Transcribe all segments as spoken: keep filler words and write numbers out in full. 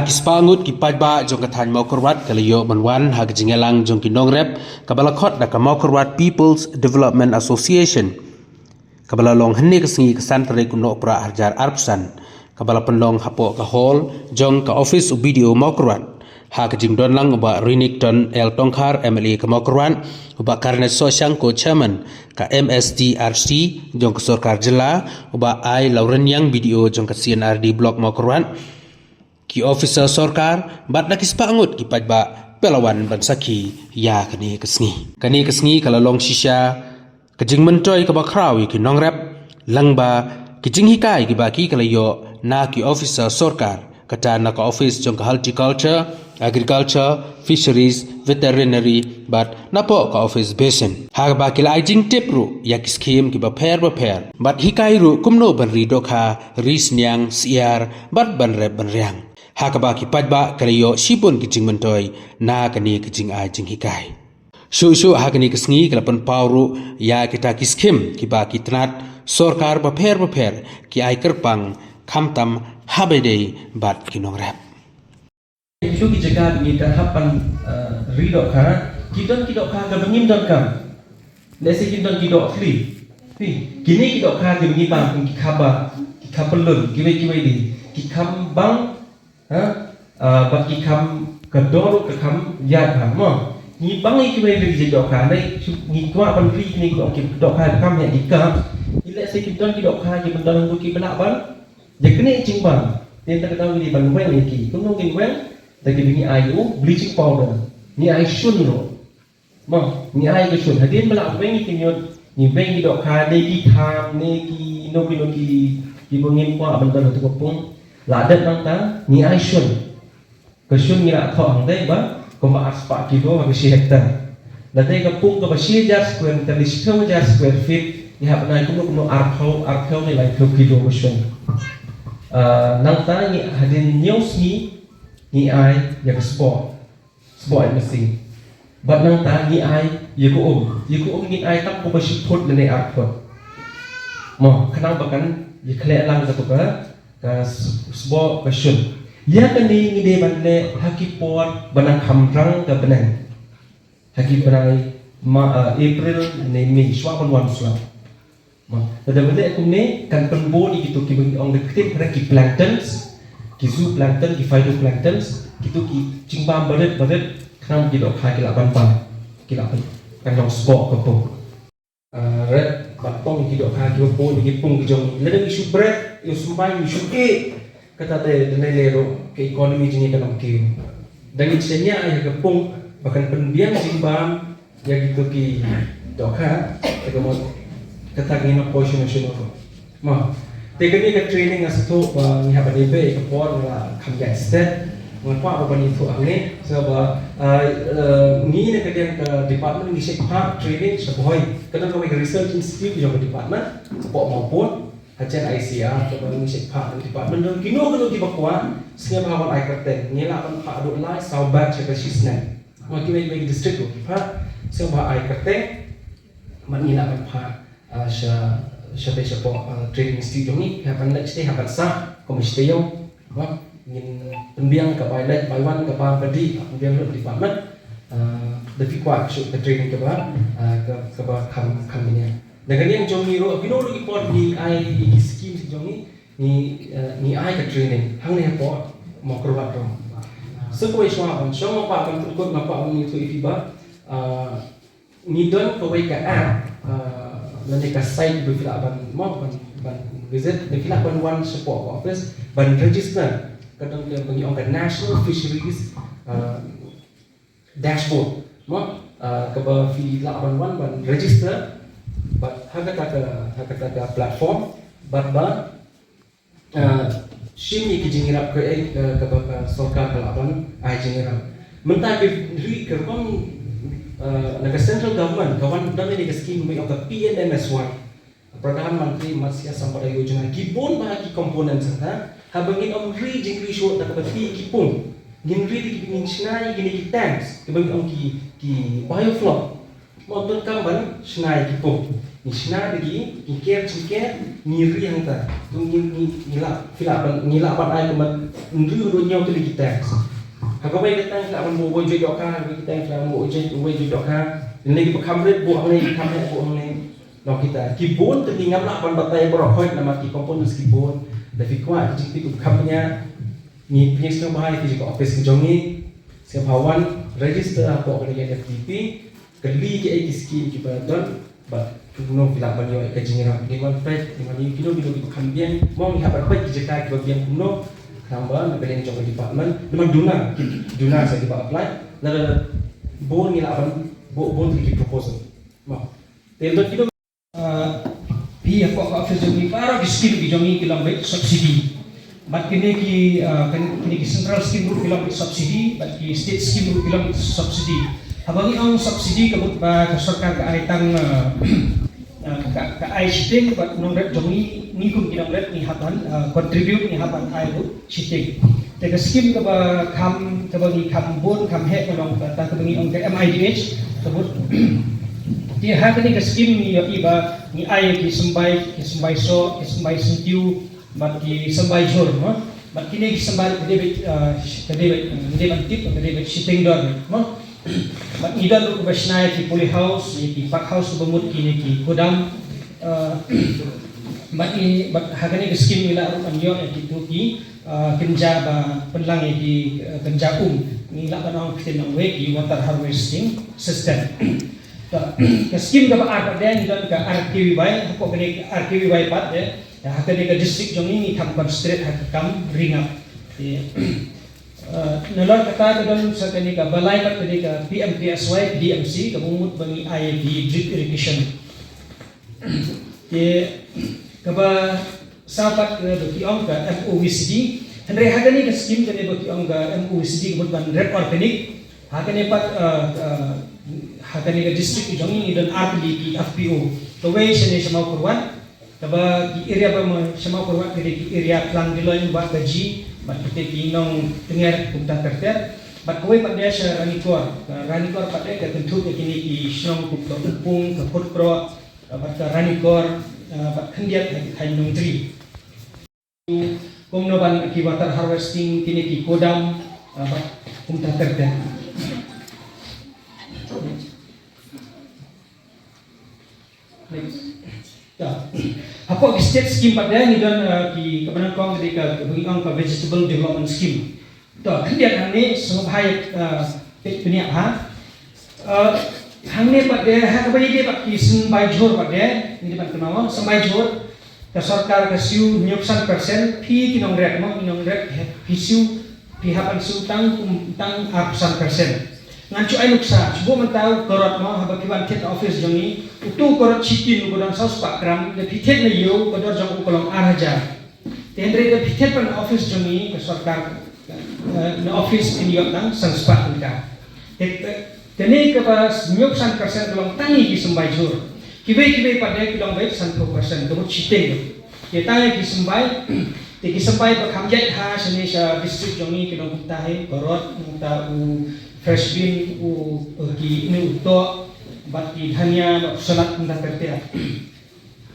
Ki spah ngut ki paidbah jong ka thaiñ Mawkyrwat ka la ïoh ban wan ha ka jingïalang jong ki nongrep kaba la khot da ka Mawkyrwat People's Development Association, kaba la long hynne ka sngi ka san tarik u Nohprah arhajar arphew san, kaba la pynlong hapoh ka hall jong ka office u B D O Mawkyrwat. Ha ka jingdon lang u Bah Renikton L Tongkhar, M L A ka Mawkyrwat, u Bah Carnage Sohshang ko chairman ka M S D R C jong ka sorkar jylla, u Bah I Lawreniang, B D O jong ka C and R D Block Mawkyrwat, ki officer sorkar bad na ki spah ngut ki paidbah phi la wan ban sakhi ïa kane ka sngi. Kane ka sngi ka la long shisha ka jingmyntoi kaba khraw ïa ki nongrep lyngba ki jinghikai kiba ki ka la ïoh na ki officer sorkar, kata na ka office jong ka horticulture, agriculture, fisheries, veterinary bad napoh ka office basin. Ha kaba ki la ai jingtip ruh ïa ki skim kiba pher ba pher bad hikai ruh kumno ban ri dohkha, ri sniang syiar bad ban rep ban riang. Ha kaba ki paidbah ka la ïoh shibun ki jingmyntoi na kane ka jingai jinghikai. Shuh shuh ha kane ka sngi ka la pynpaw ruh ïa kita ki skim kiba ki tnat sorkar bapher bapher ki ai kyrpang khamtam ha ba ïadei bad ki nongrep. Ki jaka ba ngi hap ban, eh, ri dohkha, ki don ki dohkha kaba ngim donkam. Lehse ki don ki dohkhli. Phi, kine ki dohkha kiba ngi bang, ki khaba, ki khaba lun, kiwei kiwei de, ki kham bang Ha? Ah, bad ki kham ka dor ka kham ïaid bha mo. Ngi bang ïa kiwei ri jait dohkha, nai ngi kwah ban ri kine ki dohkha, ki dohkha kham ïaid ki kam. Ngi lehse ki don ki dohkha ki ban don hangtu kiba lah ban ïa kane jingbam. Te ta ka daw ngi ban weng ïa ki. Kumno ngin weng? Da kiba ngi ai u bleaching powder, ngi ai shun ruh. Mo, ngi ai ka shun. Hadien ba la weng ïa ki ñiut, ngi weng ki dohkha, ne ki tham, ne kino kino ki, kiba ngim kwah ban don ha tu ka pung. La dep nangta, ngi ai shun. Ka shun ngi la thoh hangtei ba kumba arspah kilo ha ka shi hektar. Lada ka pung kaba shi hajar square meter ne shiphew hajar square feet, ngi hap ban ai kumno kumno arphew, arphew ne laiphew kilo ka shun. Ah, nangta ngi hadien hynñiew sngi ngi ai ïa ka sboh. Sboh ai masi. Bad nangta ngi ai ïa ka um. Ïa ka um ngi ai tang kumba shi phut lane ar phut. Mo, khnang ba kan ïakhleh lang katu ka, ka s-, sboh ka shun. Ïa kane ngi dei ban leh ha ki por ba nang kham rang ka bneng. Ha ki bnai ma, ah, April ne May, shuwa ban wan slap. Mo, lada ba leh kumne kan pynbun ïa kitu kiba ngi ong da ka ktien phareng ki planktons, ki zooplankton, ki phytoplanktons, kitu ki jingbam barit barit, khnang ki dohkha ki lah ban bam, ki lah ban, kan long sboh ka pung. Ah, ret ban pung ki dohkha kiba bun ïa ki pung ki jong ngi. Lada ngi shu bret, ïa u symbai ngi shu ïeh, kata te da lei lei ruh ka economy jong ngi kan ym kiew. Da ngin shaniah ïa ka pung ba kan pynbiang jingbam ïa kitu ki dohkha, te ka mut kata ka ngin ym poi shuh shuh ruh. Mo. Te kane ka training nga sngewthuh ba ngi hap ban ïa peit ka por nga kham ïaid stet. Nga kwah ba ban ïathuh hangne. Sa ba, ah, eh, ngi na ka liang ka department ngi shait phah training sha Bhoi. Ka don kawei ka research institute jong ka department hapoh Mawpud. Hajan I C R, kaba ngi shait phah na department jong kino kino kiba kwah, sngewbha wan ai kyrteng. Ngi lah ban phah haduh lai saw batch ha ka shi snem. Mo, kiwei kiwei ki district ruh ki phah, sngewbha ai kyrteng. Bad ngi lah ban phah, ah, sha, sha te shapoh, ah, training institute jong ngi, hap ban leit shatei, hap ban sah kum shatei ïew. Mo, ngin pynbiang ka bai leit bai wan, ka bam ka dih, pynbiang lut department. Ah, da phi kwah shuh ka training kaba, ah, ka, kaba kham, kham bniah. Na ka liang jong ngi ruh, kino ruh ki por ngi ai ïa ki scheme jong ngi, ngi, eh, ngi ai ka training hangne hapoh Mawkyrwat ruh. Sa kawei shuwa ban shong, nga kwah ban pynkut, nga kwah ban ïathuh ïa phi ba, eh, ngi don kawei ka app, eh, lane ka site ba phi lah ban, mo, ban, ban visit, ba phi lah ban wan shapoh ka office ban register. Ka don kaba ngi ong ka National Fisheries, eh, dashboard, mo, ah, kaba phi lah ban wan ban register bad ha kata ka, ha kata ka platform, bad ba, ah, shim ïa ki jingïarap kaei, ah, kaba ka sorkar ka lah ban ai jingïarap. Mynta ki ri ki rukom, ah, na ka central government ka wan da kane ka scheme ba ong ka P M M S Y. Pradhan Mantri Matsya Sampada Yojana, ki bun bha ki components hangta. Haba ngin ym ri jingri shuh da kaba thie ki pung, ngin ri da kiba ngin shna ïa kine ki tanks, kiba ngin ong ki, ki biofloc. Mo, donkam ban shna ïa ki pop. Ngi shna da ki, ngi ker jingker, ngi ri hangta. To ngi, ngi, ngi lah, phi lah ban, ngi lah ban ai kumba hynriew haduh hynñiew tylli ki tank. Ha kawei ka tank phi lah ban buh uwei jait dohkha, ha kawei ka tank phi lah ban buh jait, uwei jait dohkha. Lane kiba kham rit buh hangne, kiba kham heh buh hangne. Noh kita. Ki bun te ngi ngam lah ban batai baroh khoit namar ki components ki bun. Lada phi kwah ka jingtip kaba kham bniah, ngi pynïasnoh bha ïa phi sha ka office ka jong ngi. Sngewbha wan register hapoh kane ka N F D P. Kylli kiei ki skim kiba don, bad kumno phi lah ban ïoh ïa ka jingïarap. Ngin wan peit, ngin wan ïoh kino kino kiba kham biang. Mo, ngi hap ban peit ki jaka kiba biang kumno. Khnang ba na ka liang jong ka department, namar duna, ki duna sa kiba apply. Lada bun ngi lah ban buh bun ki proposal. Mo. Te don kino, ah, phi hapoh ka office jong ngi, baroh ki skim ki jong ngi ki long beit subsidy. Bad kine ki, ah, kan-, kine ki central scheme ruh ki long beit subsidy, bad ki state scheme ruh ki long beit subsidy. Haba ngi ong subsidy ka mut ba ka sorkar ka ai tang, ah, ah, ka, ka ai shiteng, bad u nongrep jong ngi, ngi kum ki nongrep ngi hap ban, ah, contribute, ngi hap ban ai ruh shiteng. Te ka skim kaba kham, kaba ngi kham bun kham heh ka long kata kaba ngi ong ka M I D H, ka mut. Te ha kane ka skim ngi ïohi ba ngi ai ki symbai, ki symbai soh, ki symbai syntiew, bad ki symbai jhur, mo. Bad kine ki symbai ka dei beit, ah, ka dei beit, ka dei ban tip, ka dei beit shiteng dor, mo. Bad ngi don ruh kaba shna ïa ki poly house, ïa ki park house kaba mut kine ki kodam. Ah, bad ngi, bad ha kane ka skim ngi lah ruh ban ïoh ïa kito ki, ah, kynja ba pynlang ïa ki, ah, kynja um. Ngi lah ban ong ktien nongwei ki water harvesting system. Ka, ka skim kaba ar pat de ngi don ka R K V Y, hapoh kane ka R K V Y pat de. Ïa, ha kane ka district jong ngi ngi kham concentrate ha ka kam ri ngap. Te, eh, nalor kata ka don sa kane kaba lai pat kane ka P M K S Y, P D M C, kaba mut ba ngi ai ki drip irrigation. Te, kaba sa pat kaba ki ong ka M O V C D. Hynrei ha kane ka skim kane ba ki ong ka M O V C D ka mut ban rep organic. Ha kane pat, eh, eh, ha kane ka district jong ngi ngi don ar tylli ki F P O. Kawei shane sha Mawkyrwat, kaba ki area ba ma sha Mawkyrwat ka dei ki area Klang Diloin, Wahkaji, bad kita ki Nongtnger kumta ter ter. Bad kawei pat de sha Ranikor. Ka Ranikor pat de ka kynthup ïa kine ki shnong kum ka Upung, ka Phutkroh, bad ka Ranikor, bad khyndiat ha ki thaiñ Nongtri. Kumno ban ki water harvesting, kine ki kodam, bad kumta ter ter. Next. Ya. Hapoh ki state scheme pat de ngi don, eh, ki kaba nyngkong ka dei ka, kaba ngi ong ka vegetable development scheme. To, khyndiat hangne sngewbha, eh, peit bniah ha. Eh, hangne pat de ha kaba ïadei bad ki symbai jhur pat de, ngi dei ban kynmaw symbai jhur. Ka sorkar ka siew hynñiewphew san percent, phi ki nongrep mo, ki nongrep phi siew, phi hap ban siew tang kum, tang arphew san percent. Ngan shu ai nuksa, shu buh mynta u karot mo, haba phi wan thied office jong ngi, uto u karot shitin uba dang saw spah gram, lada phi thied na ïew, ka dor jong u ka long ar hajar. Te hynrei lada phi thied pat na office jong ngi, ka sorkar, eh, na office phin ïoh tang san spah tyngka. Te, eh, kane kaba hynñiewphew san percent ka long tang ïa ki symbai jhur. Kiwei kiwei pat de ki long beit sanphew percent, ka mut shiteng. Te tang ïa ki symbai, te ki symbai ba kham jait ha shane sha district jong ngi ki long kumta hi, karot, kumta u fresh bean, u, u ki, ne u toh, bad ki dhania, bad u salad kumta ter ter.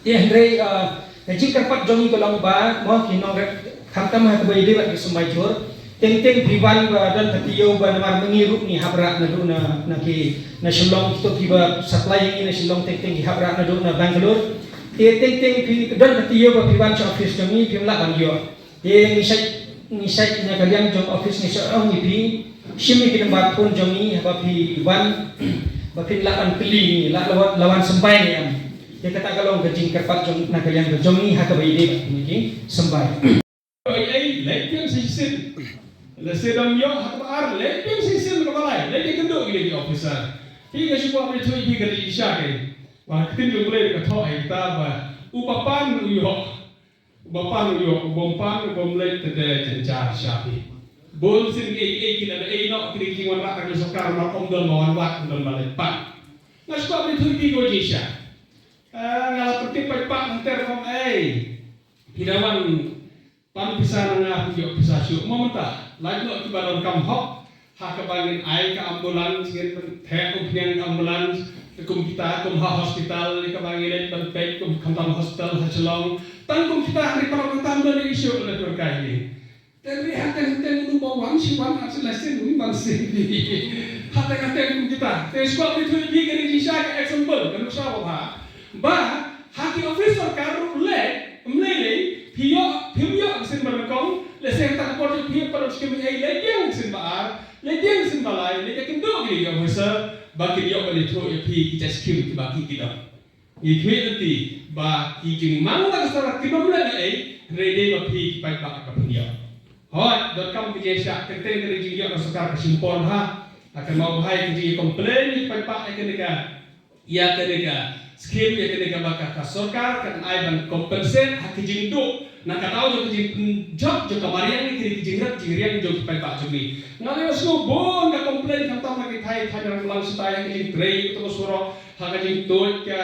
Te hynrei, ah, ka jingkyrpad jong ngi ka long ba, mo, ki nongrep, khamtam ha kaba ïadei bad ki symbai jhur. Teng teng phi wan ba don ka taïew ba namar ma ngi ruh ngi hap rah naduh na, na ki, na Shillong, kito kiba supply ïa ngi na Shillong teng teng ki hap rah naduh na Bangalore. Te teng teng phi don ka taïew ba phi wan sha office jong ngi phim lah ban ïoh. Te ngi shait, ngi shait na ka liang jong office ngi shait ong ïa phi, shim ïa ki number phone jong ngi haba phi wan, ba phin lah ban kylli ngi, lah la wan, la wan symbai ne em. Te kata ka long ka jingkyrpad jong, na ka liang ka jong ngi ha kaba ïadei bad kine ki symbai. Ei, ei, leit pynshai shisien. Lada sdang ïoh ha kaba ar, leit pynshai shisien kaba lai, leit ïakynduh ïa ki officer. Phi, nga shu kwah ban ïathuh ïa phi ka jingshisha keiñ. Ba ka ktien jong U Blei ka thoh ïa kata ba uba pan u ïoh. Uba pan u ïoh, uba ym pan, uba ym leit te dei jynjar sha phi. Bun sien kiei kiei ki la dei noh kine ki jingwanrah ka sorkar, namar ym don ba wan wad, ym don ba leit pan. Nga sngewbha ban ïathuh ïa phi kawei ka jingshisha. Eh, nga la pyntip paidbah mynta ruh kum ei. Phi da wan pan pisa na nga, phi ïoh pisa shuh. Mo mynta, lait noh kiba donkam hok. Ha kaba ngin ai ka ambulance, ngin pyntheh umphniang ka ambulance, Kum kita, kum ha hospital, ïa kaba ngi leit ban peit, kum khamtam hospital ha Shillong. Tang kum kita, hynrei para khamtam don issue leh markai hi. Te hynrei hangteng hangteng u ba wan shi wan, ha shi la sien u wan sien. Hangteng hangteng kum kita. Te shuwa phi thuh phi kane jingshisha ka example, ka nuksa ba bha. Ba ha ki office sorkar ruh leh, ym lei lei, phi ïoh, phim ïoh ka sien ba nyngkong, lehse kata ka por jong phi pat ym shim ei, leit ïa ka sien ba ar, leit ïa ka sien ba lai, leit ïakynduh ïa ki officer ba kin ïoh ban ïathuh ïa phi ki jait skim kiba ki ki don. Ngi khmih lynti ba ki jingmang la ka sorkar kim leh ei, hynrei dei ba phi ki paidbah ba phin ïoh. Hooid, donkam ka jingshah teng teng ka jingïoh ka sorkar ka shim por ha. Ha ka mawbha ïa ka jingcomplain ïa ki paidbah ïa kane ka, ïa kane ka skim, ïa kane kaba ka, ka sorkar kan ai ban compensate ha ka jingduh na ka daw jong ka jingpynjot jong ka mariang ïa kane ka jingrep jingriang jong ki paidbah jong ngi. Nga la ïohsngew bun ka complain khamtam na ki thaiñ thaiñ Ranglang shatai ïa ka jingtrei kato ka surok, ha ka jingtuid ka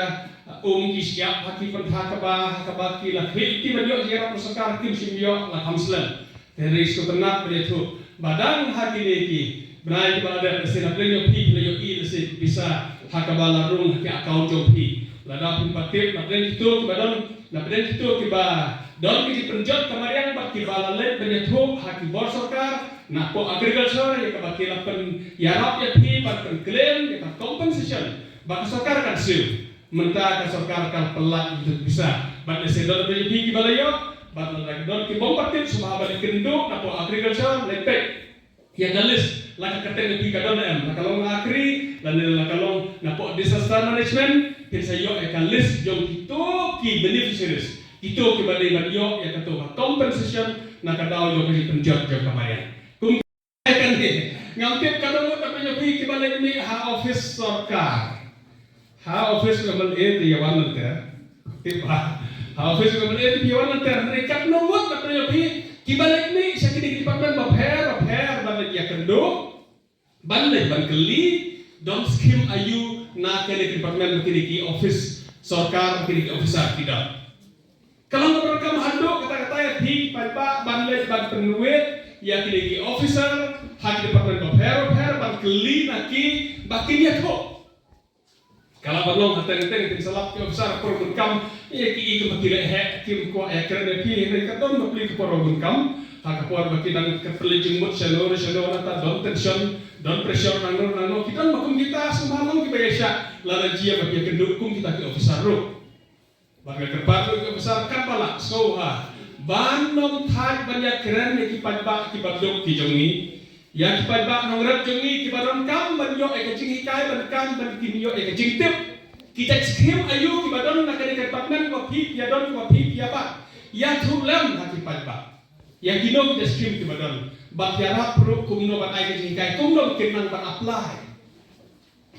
um ki shyiap ha ki pynthor kaba, ha kaba ki la khmih ki ban ïoh jingïarap na sorkar kim shym ïoh, la kham slem. Te hynrei shu tynnat ban ïathuh ba dang ha kine ki bnai kiba la dep, lehse na pdeng jong phi phi la ïohi lehse ki pisa ha kaba la rung ha ki account jong phi. Lada phim pat tip, na pdeng kito kiba don, na pdeng kito kiba don ki jingpynjot ka mariang bad kiba la leit ban ïathuh ha ki bor sorkar, napoh agriculture, ïa kaba ki la pynïarap ïa phi ban pynclaim ïa ka compensation ba ka sorkar kan siew. Mynta ka sorkar ka la pynlait ïa ki pisa. Bad lehse don phi kiba la ïoh, bad lada don ki bym pat tip, sngewbha ban ïakynduh napoh agriculture, leit peit ïa ka list, la ka kyrteng jong phi ka don ne em, la ka long na akri, lane la ka long napoh disaster management, phin sa ïoh ïa ka list jong kito ki beneficiaries, kito kiba dei ban ïoh ïa kato ka compensation na ka daw jong ka jingpynjot jong ka mariang. Kum kane, ngam tip ka don ngut na pdeng jong phi kiba leit mih ha office sorkar. Ha office ka MLA te ïa wan lynter. Tip ba ha office ka MLA te ïa wan lynter. Hynrei katno ngut na pdeng jong phi kiba leit mih sha kine ki department bapher bapher ban leit ïakynduh, ban leit ban kylli, don skim aiu na kine ki department, kine ki office sorkar, kine ki officer ki don. Ka long kaba donkam haduh katta katta ïa phi paidbah ban leit ban pynwit ïa kine ki officer ha ki department bapher bapher ban kylli na ki ba kin ïathuh. Ka lah ban long ha teng teng teng sa lap ki officer por bun kam ïa ki, i ki ba ki leh heh kim kwah ïakren ïa phi, hynrei ka don bapli ka por bun kam ha ka por ba ki dang ka pynleit jingmut shano shano, nangta don tension, don pressure nangno nangno, ki don ba kum kita sngewbha long kiba ïaishah lada jia ba ki ïakynduh kum kita ki officer ruh. Bad nga kyrpad ruh ïa ki officer katba lah sngewbha ban ym thait ban ïakren ïa ki paidbah kiba duk ki jong ngi, ïa ki paidbah nongrep jong ngi kiba donkam ban ïoh ïa ka jinghikai, ban kam ban kin ïoh ïa ka jingtip. Ki jait skim aiu kiba don na kane ka department ba phi phi ïa don, ba phi phi ïa bat, ïathuh lem ha ki paidbah ïa kino ki jait skim kiba don, bad ïarap ruh kumno ban ai ka jinghikai, kumno ba kin nang ban apply.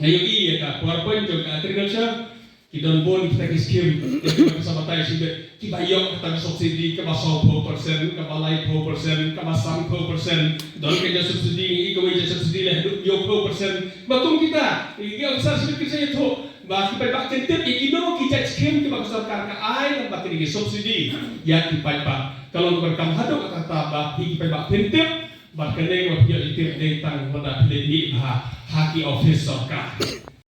Nga ïohi ïa ka PowerPoint jong ka agriculture, ki don bun kita ki skim, kiba sa batai shibit, kiba ïoh kata ka subsidy kaba sawphew percent, kaba laiphew percent, kaba sanphew percent, don ka jait subsidy, ïa kawei jait subsidy leh haduh hynñiewphew percent. Ba kum kita, ïa ki officer shibit ki sa ïathuh ba ki paidbah kin tip ïa kino ki jait skim kiba ka sorkar ka ai lem bad kine ki subsidy ïa ki paidbah. Ka long kaba donkam haduh katta katta ba phi ki paidbah phin tip. Bad kane ba phi ïoh ïa tip dei tang lada phi leit mih bha ha ki office sorkar.